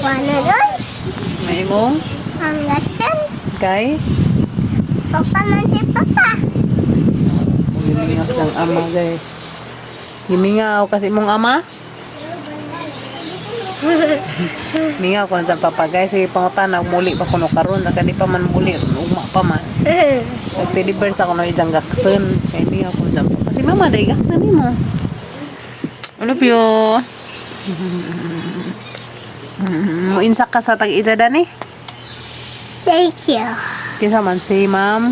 Wala doon. May imong Ang gatsan. kay Papa man si Papa. Gimingaw sang ama, guys. Gimingaw kasi imong ama. Mingaw ko na sa papa, guys. Sige, pangutana muli pa kuno karon, naka di pa man muli, ugma pa man. Nag-teddy bear sa kuno ijang gaksen. Kay mingaw ko na papa. Si mama day gaksen nimo. Ano pyo? Mo insak ka sa tag-ija dani? Thank you. Kinsa man si ma'am?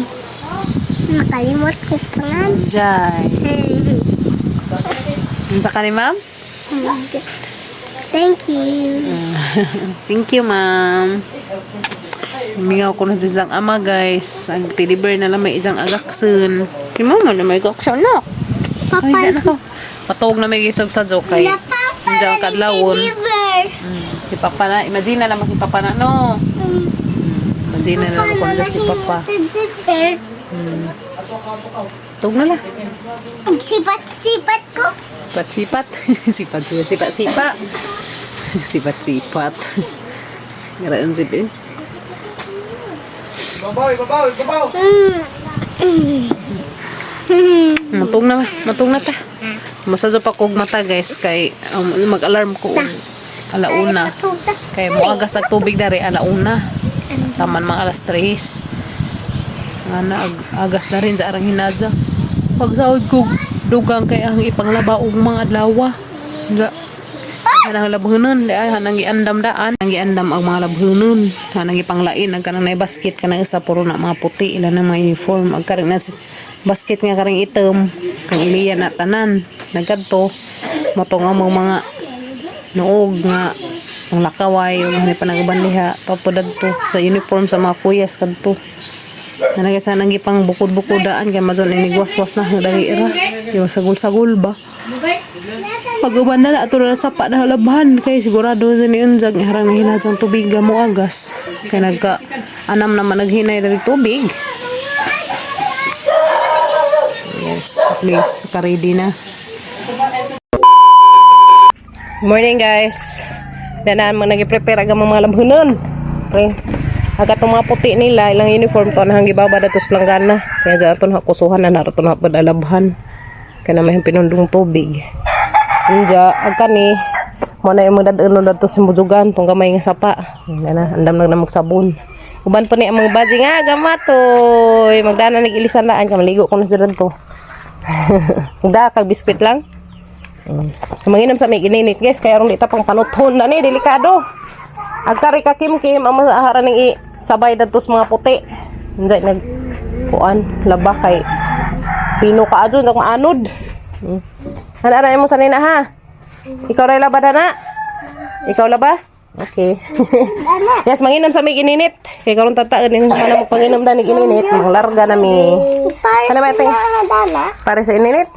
Nakalimot ko pa nga. Jai. Unsa ka ni ma'am? Thank you. Thank you, ma'am. Mingaw ko na sa isang ama, guys. Ang teddy bear na lang may isang agaksun. Si mama na may gaksun, no? Papa. Ay, na ko. Patog na may gisog sa joke kay. Na Papa Hindi ang na kadlawon. teddy bear. Si papa na, imagine na lang si papa na, no? Imagine na lang kung si papa. Teddy bear. Tug na lang. Ang sipat-sipat ko. Sipat, sipat. Sipat, sipat, sipat, sipa. Sipat, sipat. Ngaraan si Babaw, babaw, babaw. Matug na, matug na ta. Masadyo pa kog mata, guys, kay mag-alarm ko og alauna. Kay moagas ag tubig dari alauna. Taman mga alas 3. Nga na agas na rin sa arang hinadya. Pagsahod ko dugang kay ang ipanglaba og mga adlaw. Nga hanang labhanon, di ay hanang giandam daan, ang giandam ang mga labhanon, hanang gipanglain ang kanang nay basket kanang isa puro na mga puti ila na mga uniform, ang karing na basket nga karing itom, kang iliya na tanan, nagkadto motong ang mga noog nga ang lakaway ug hani pa nagaban diha topo dadto sa uniform sa mga kuyas kadto. Nanagay sa nang gipang bukod-bukod daan kay mazon ini waswas na dali ra. Yung sagol-sagol ba. Pag-uban na ato na sapa na labhan kay sigurado na ni unjag harang nahinadjang tubig mo agas kay nagka anam naman naghinay dali tubig. Yes, at least naka-ready na. Morning, guys. Danaan mga nag-prepare aga mga labhunon. Pre. Aga tong mga puti nila ilang uniform to na gibaba dato sa planggana. Kaya sa aton hakusuhan na naroon na pud alabhan. Kaya na may pinundong tubig. Inja ag kani mo na imong dad-unon dato sa mujugan tong gamay nga sapa. Na na andam na magsabon. Uban pa ni ang mga badji nga gamatoy. Magdana nag-ilisan daan ka maligo ko na sa dadto. Magda kag biskwit lang. Manginom sa may gininit, guys, kaya rong di ta pang panuthon na ni, delikado. Agkari ka kim kim ang masahara ning i sabay dadto sa mga puti. Unjay nag kuan laba kay pino ka adyo nag maanod. Ana ra mo sanay na ha. Ikaw ra laba dana. Ikaw laba? Okay. Yes, manginom sa may gininit. Kay karon tataan ni mana mo panginom dani gininit, manglarga na mi. Para Ano ba ito? sa dala. Para sa ininit.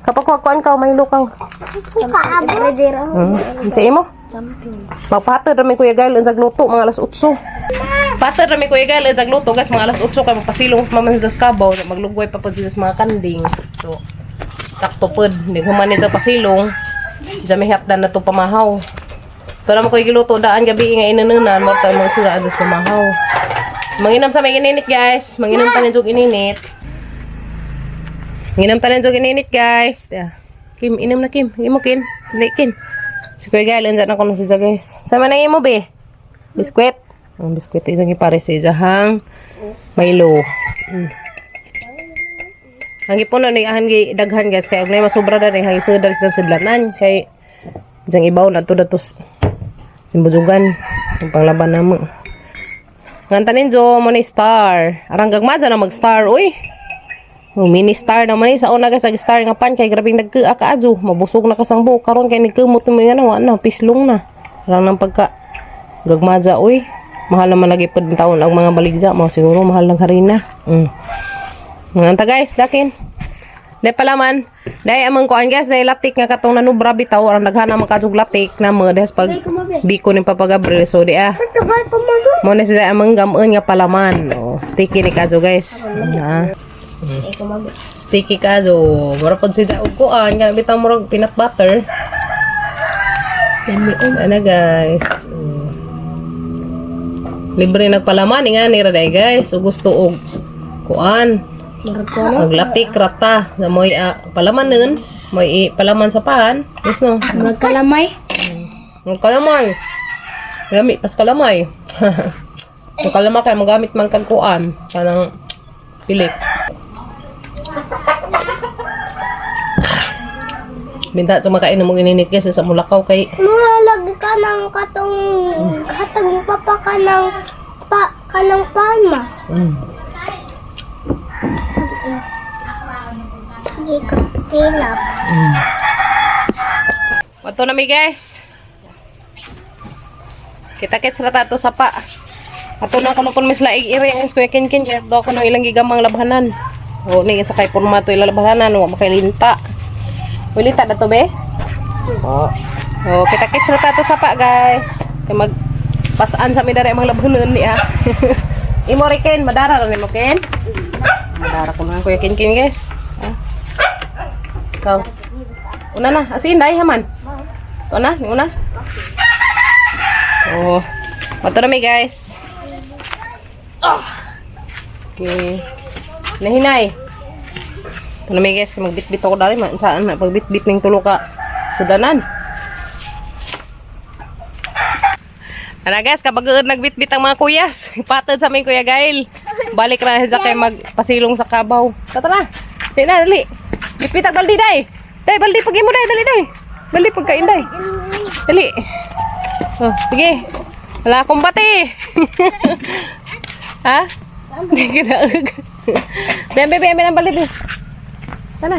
Kapag kuan ka, may lukaw. Kaabot. Sa imo? Magpahatod rami Kuya Gail unsag luto mga alas 8. Pasad rami Kuya Gail unsag luto, guys, mga alas 8 kay magpasilong pa man sa Skabaw, maglugway pa pud sila sa mga kanding. So sakto pud naghuman ni sa pasilong. Diyan may hapdan na to pamahaw. To naman ko'y giluto daan gabi nga inanunan, mo tayo mga sila ados pamahaw. Manginom sa may ininit, guys. Manginom ta ninyo ininit. Manginom ta ninyo ininit, guys. Yeah. Kim, inom na Kim. Imo Kim. Dili Kim. Si Kuya Gail, unsa na ko na siya, guys. Sama na imo be. Biskwit. Ang biskwit isang ipare sa isahang Milo. Ang ipuno ni ahan gi daghan, guys, kay og nay masobra na ni hangi sudal sa sidlanan kay isang ibaw na to datos simbujugan ang panglaban namo. Nga tanin jo mo ni star. Arang gagma na mag star uy. Oh, mini star naman eh. Sa una guys, ag star nga pan kay grabing nagkaa ka adyo. Mabusog na kasang buhok karon kay nagkumot mo nga na wa na pislong na. Arang nang pagka gagmaja uy. Mahal naman lagi pud taon ang mga baligya mo siguro mahal ng harina. Mga ta guys, dakin. Dahil pala man, dahil amang kuan, guys, dahil latik nga katong nanubra bitaw, arang daghan naman kadug latik na mo, dahil pag biko ni Papa Gabriel, so di ah. Tagal ko mago. Mo na sila amang gamun nga palaman. Oh, sticky ni kadyo, guys. Na. Sticky kadyo. Mura pud sila og kuan nga bitaw murag peanut butter. Ano, guys. Libre nagpalaman nga ni ra day guys. Ug gusto og kuan. Murag ko no. Maglatik rata sa moy palaman nun, moy palaman sa pan. Yes no. Murag kalamay. Ang kalamay. Gamit pas kalamay. Ang kalamay kay magamit man kag kuan kanang pilik. Binta sa makain mo gininit guys sa mulakaw kay Mura lagi ka ng katong hatag papa ka ng pa ka ng palma. Sige ka tilap. Wato na mi guys. Kita kits ra ta ato sa pa. Ato na kuno kun mis laig iri ang square kin kin kaya do kuno ilang gigamang labhanan. O ni sa kay porma to ilang labhanan wa makailinta. Ulita na to be? Oh. O kita kits ra ta ato sa pa guys. Kay mag pasaan sa mi diri ang mga labhanan niya. Imo ri ken madara ra nimo ken. Madara ko mga kuya kin kin guys. Ah. Ikaw. Una na, asin dai haman. Una, ni una. Oh. Wato na mi guys. Okay. Nahinay. Ito na mi guys, kay magbitbit ako dali man saan man pagbitbit ning tulo ka sudanan. Ana guys, kapag nagbitbit ang mga kuyas, ipatid sa aming kuya Gail. Balik ra sa kay magpasilong sa kabaw. Tata na. Dali na, dali. Bitbit ang baldi day. Day, baldi pag imo day, dali day. Baldi pagkain day. Dali. Oh, sige. Wala akong bati. Ha? Hindi ka na. Ben, ben, ben, ben, ang baldi. Ben. Tara.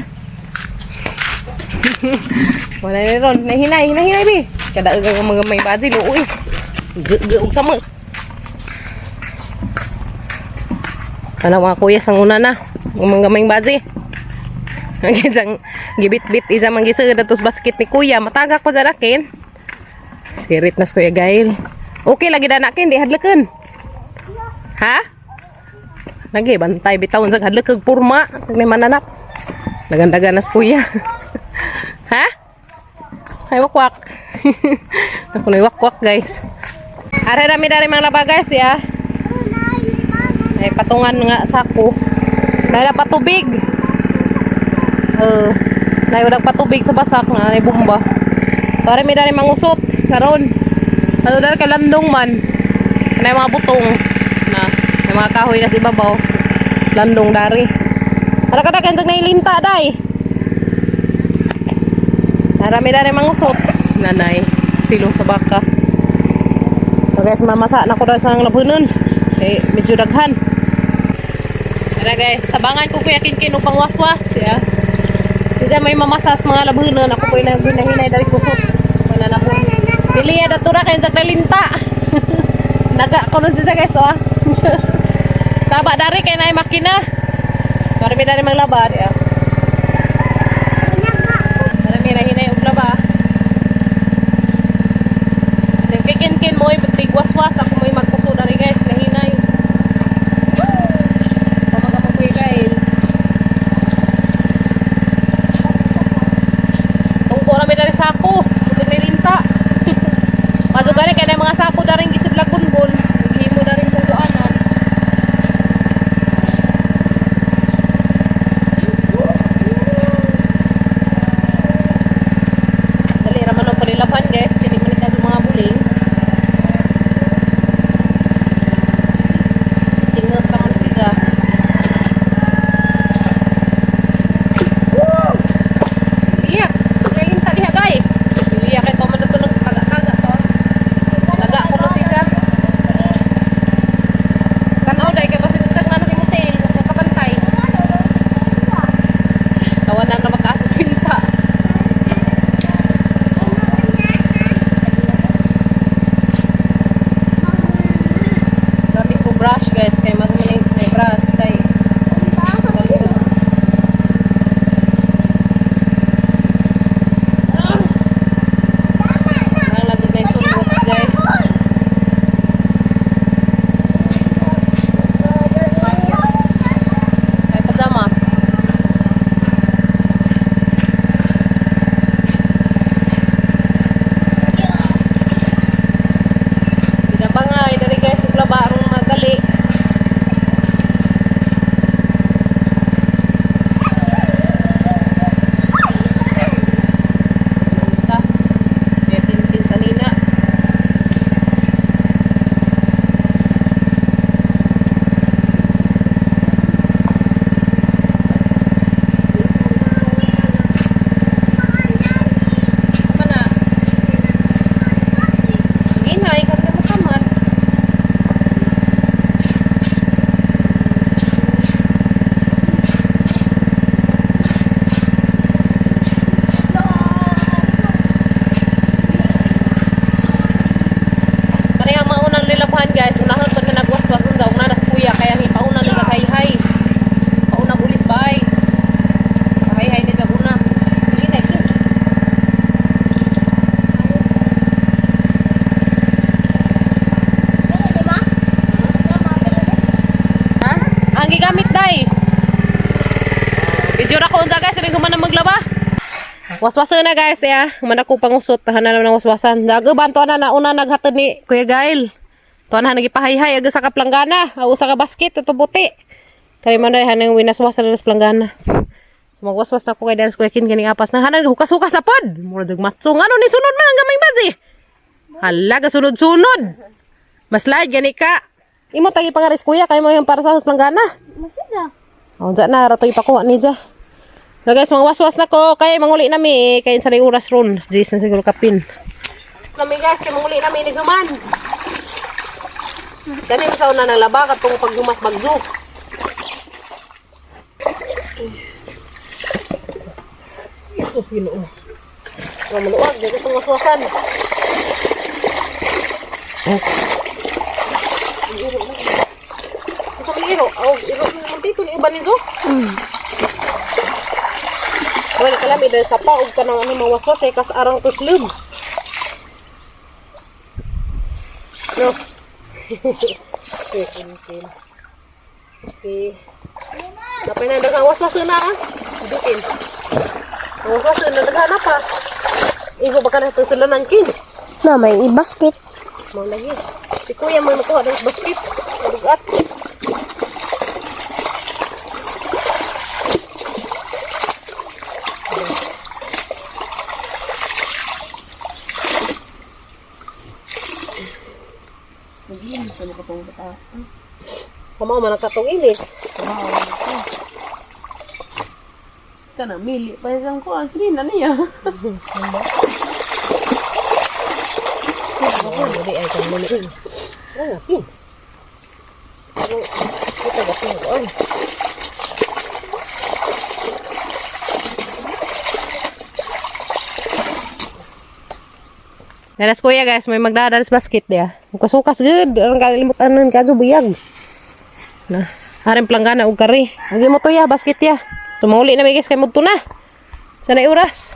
Wala na ron. Nahinay, hinahinay, bi. Kada ang mga may bazi, luoy. Ge-ge sama. Ano mga kuya sang una na. Ang mga may bazi. Ang isang gibit-bit isa man gisud atos basket ni kuya. Matagak pa sa akin. Sirit na sa kuya Gail. Okay lagi dana akin di hadlaken. Ha? Lagi bantay bitawon sa hadlak kag purma kag ni mananap. Dagan-dagan na sa kuya. Ha? Ay wakwak. Ako na wakwak guys. Are rami dari mga laba guys ya. Ay patungan nga sako. Dahil na patubig. Eh, dahil walang patubig sa basak nga ay bomba. Pare may dari mangusot karon. Ano dari kay landong man. Ano yung mga butong na may mga kahoy na sa ibabaw. Landong dari. Ara kada kay nailinta dai. Marami dari mangusot. Nanay, silong sa baka. So guys, mamasa na ko dahil sa labunon. Eh, medyo daghan. Tara guys, tabangan ko kuya Kinkin upang waswas. Ya. Sida may mamasas mga labunon. Ako po'y naghinay dari kusot. Mananahon. Dili ya datura kay sa kalinta. Naga ko nun siya guys, oh. Ah. Taba dari kay naay makina. Marami dari maglaba. Ya. Marami na hinay og laba. Sing kikin mo tigwaswas ako mo'y magkuso dari guys, nahinay. Tama ka mo kuya Gail. Tungko rami dari sako, kusog nilinta. Pasok gani kay na mga sako daring gisidlag lagunbon, naghimo daring tungkuanan. Dali ra man ang panilaban guys, kini man ni mga buling. Singot ka man siga. Iya, nalinta diha gay. Iya kay to man to nang taga-taga to. Taga ko no siga. Tanaw dai kay basin tag man si motel, makabantay. Tawanan na makaasa. Grabe ko brush guys kay magmanig may brush kay Parang nandiyan na yung sunrocks guys. Ay, pajama. Ginabangay, dali guys, ug laba. guys, unahon pa na nagwaswas unsa ug nanas kuya kaya ang ipauna lang hay-hay. Pauna ulis bay. Hay-hay ni Zaguna. Hindi na ito. Ha? Ang gigamit day. Video ra ko unsa guys, ining human na maglaba. Waswasan na guys ya. Human ako pangusot, tahan na naman ang waswasan. Dago banto na nauna naghatod ni Kuya Gail. Tuan na nagipahayhay aga sa kaplanggana, aw sa ka basket ito buti. Kay man day hanang winaswasan na sa planggana. So, magwaswas na ko kay Dance Kuya Kin ganing apas na hanan hukas-hukas na pod. Mura dag matsong ano ni sunod man ang gamay bads eh. Hala ka sunod-sunod. Mas slide gani ka. Imo tagi pangaris kuya kay mo yung para sa planggana. Masida. Oh, dyan na, rato ipakuha ni dyan. So guys, mga waswas na ko. Kay manguli nami eh. Kay sa oras ron. Jason siguro kapin. Nami guys, kay manguli nami ni human. Dani sa una ng laba katong paghumas bagyo. Jesus Ginoo. Wa maluwag di ko itong waswasan. Isa may iro. Oh, iro man dito ni uban ninyo. Well, kalami dahil sa pa og kanang ano mawaswas ay kas arang tuslob. No. Okay, okay. Okay. Napay na daghang waswas na ah. Dukin. Waswas na daghan na pa. Igo baka na sila ng kin. Na may i-basket. Mao lagi. Si kuya mo nakuha ng basket. Dugat. Kamao man ang katong ilis. Kana mili pa isang ko ang na niya. Hindi ay kang muli. Ay, pin. Ito ba pin ko? Naras kuya guys, may magdadalas basket dia. Hukas-hukas gud, ang kalimutan nun kadyo buyag. Na, haring planggana og kari. Agi mo to ya, basket ya. Tumuli na may guys kay mudto na. Sana oras.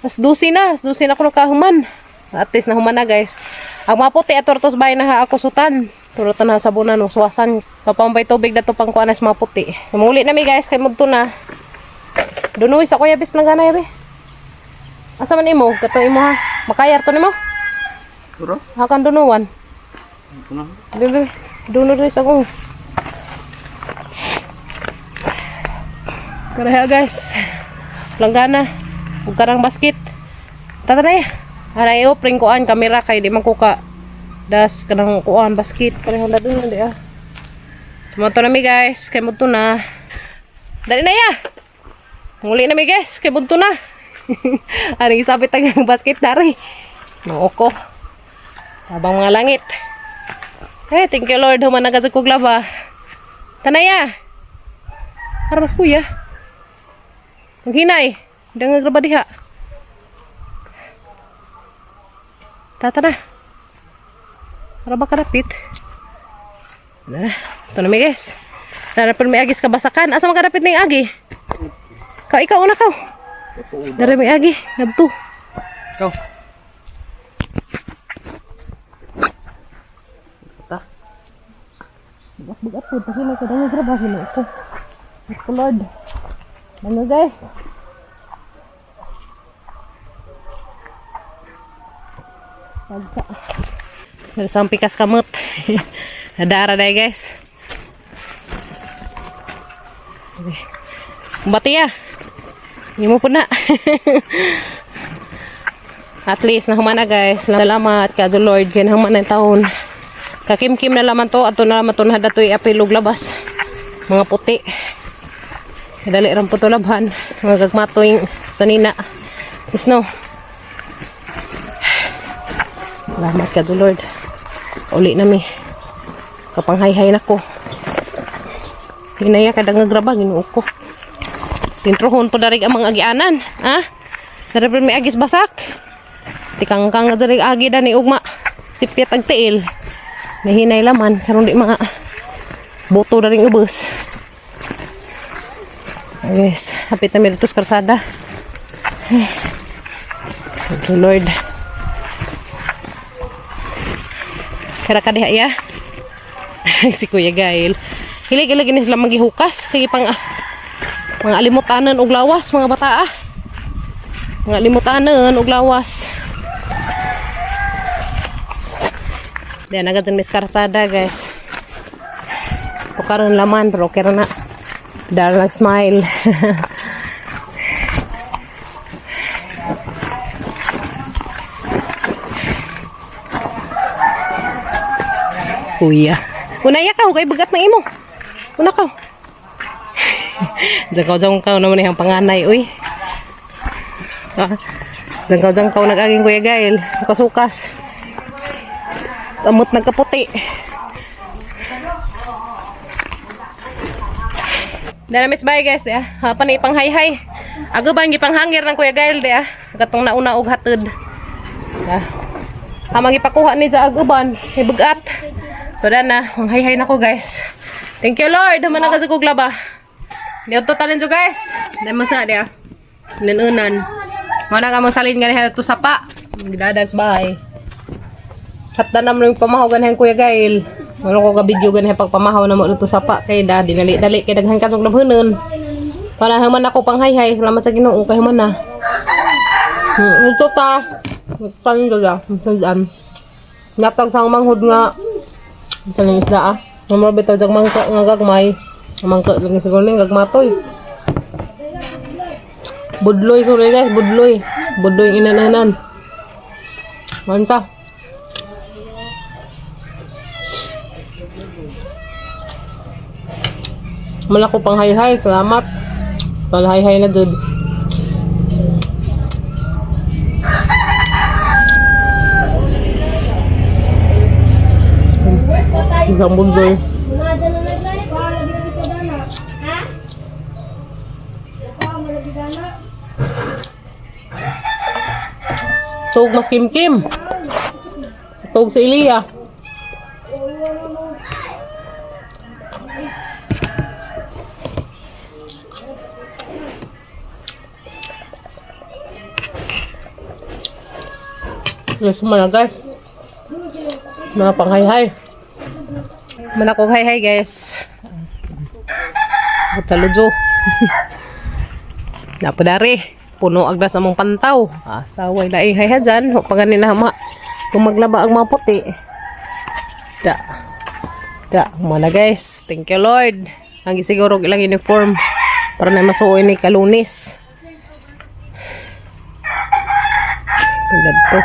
As 12 na, as 12 na ako nakahuman. At least nahuman na guys. Ang maputi at tortos bay na ha ako sutan. Turutan na sabunan o suwasan. Papampay tubig na to pang kuanas maputi. Tumuli na mi guys kay mudto na. Dunoy sa kuya bis planggana yabi. Asa man imo? Kato imo ha. Makayar to nimo? Puro? Hakan dunuan. Ito na. Bebe, duno diri sa akong. Karaha guys. Planggana. Ug karang basket. Tatanay. Aray o pring kuan kamera kay di man ko ka das kanang kuan basket pareho na dun di ah. Sumoto na mi guys, kay mudto na. Dali na ya. Muli na mi guys, kay mudto na. Ari isapit ang basket dari. Nooko. Tabang mga langit. Eh, thank you Lord, human na kog laba. Tanaya. Armas kuya. Maghinay. Dangag ra ba diha? Tata na. Para ba kadapit? Na, ito na mi guys. Tara pa may agis kabasakan. Asa man kadapit ning agi? Ka ikaw una ka. Dara may agi. Ngadto. Ikaw. Bugat po, pahinay ko. Dangag ra ba hino ko. Diyos ko Lord. Ano guys? Pagsa. Nalasang pikas kamot. Nadara na guys. Okay. Bati ya. Hindi mo po na. At least nahuman na guys. Salamat ka Lord kay nahuman na yung taon. Kakimkim na laman to ato na laman to na datoy apilog labas. Mga puti. Dali ram po to labhan. Mga gagmatoy tanina. Is no. Salamat ka Lord. Uli na mi. Kapanghay-hay na ko. Hinaya ka nga graba Ginoo ko. Sintrohon po darig ang mga agianan, ha? Dari pa may agis basak. Tikangkang nga darig agi dani ugma. Sipyat ang tiil. Nahinay laman karon di mga buto na rin ubos. Guys, hapit na mi dito sa karsada. Ay. Thank you, Lord. Kara ka diha ya. Si Kuya Gail. Hilig-hilig ini sila magihukas. Kaya pang mga alimutanan og lawas, mga bata ah. Mga alimutanan og lawas. Diyan agad dyan mis karsada, guys. Pukaron laman, pero okay ra na. Dar lang smile. Kuya. Unaya ka, kay bagat ng imo. Una ka. Jangkaw-jangkaw naman yung panganay, uy. Ah, jangkaw-jangkaw nag-aging Kuya Gail. Sukas. Samot nagkaputi. Dara miss bye guys ya. Ha pa na ipang hay-hay. Ago ba ang gipanghangir ng Kuya Gail di ah. Katong nauna og hatod. Ya. Amang ipakuha ni sa aguban, may bugat. So na, ang hay-hay na ko guys. Thank you Lord, human na kasi kog laba. Niadto talin jo guys. Dai mo sa dia. Nanunan. Mana ka mo salin gani to sapa. Gidadan sa bahay. Hatdan naman yung pamahaw ganihan Kuya Gail. Wala ko ka video ganihan pagpamahaw na mo dito sapa kay da dinali dali kay daghan ka labhanon. Para human ako pang hay-hay, salamat sa Ginoo kay human na. Ito ta. Tan da. Tan. Natag sang manghod nga sa isda ah. Nga mo bitaw jag mangka nga gagmay. Mangka lang siguro ning gagmatoy. Budloy sorry guys, budloy. Budloy yung inananan. Manta. Malako pang hay-hay, salamat. Pang hay-hay na dud. Isang budloy. Tug mas kimkim. Tug si Ilya. Yes, mga guys. Mga panghay-hay. Manakog hay-hay guys. At sa ludyo. Napadari. Puno agdas among pantaw. Asaway laing hay dyan. Ho pa gani na ma. Kung maglaba ang mga puti. Da. Da. Muna guys. Thank you Lord. Ang siguro ilang uniform. Para na masuoy ni kalunis. Tingnan to.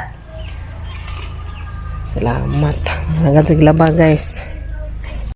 Salamat. Hanggang sa glaba guys.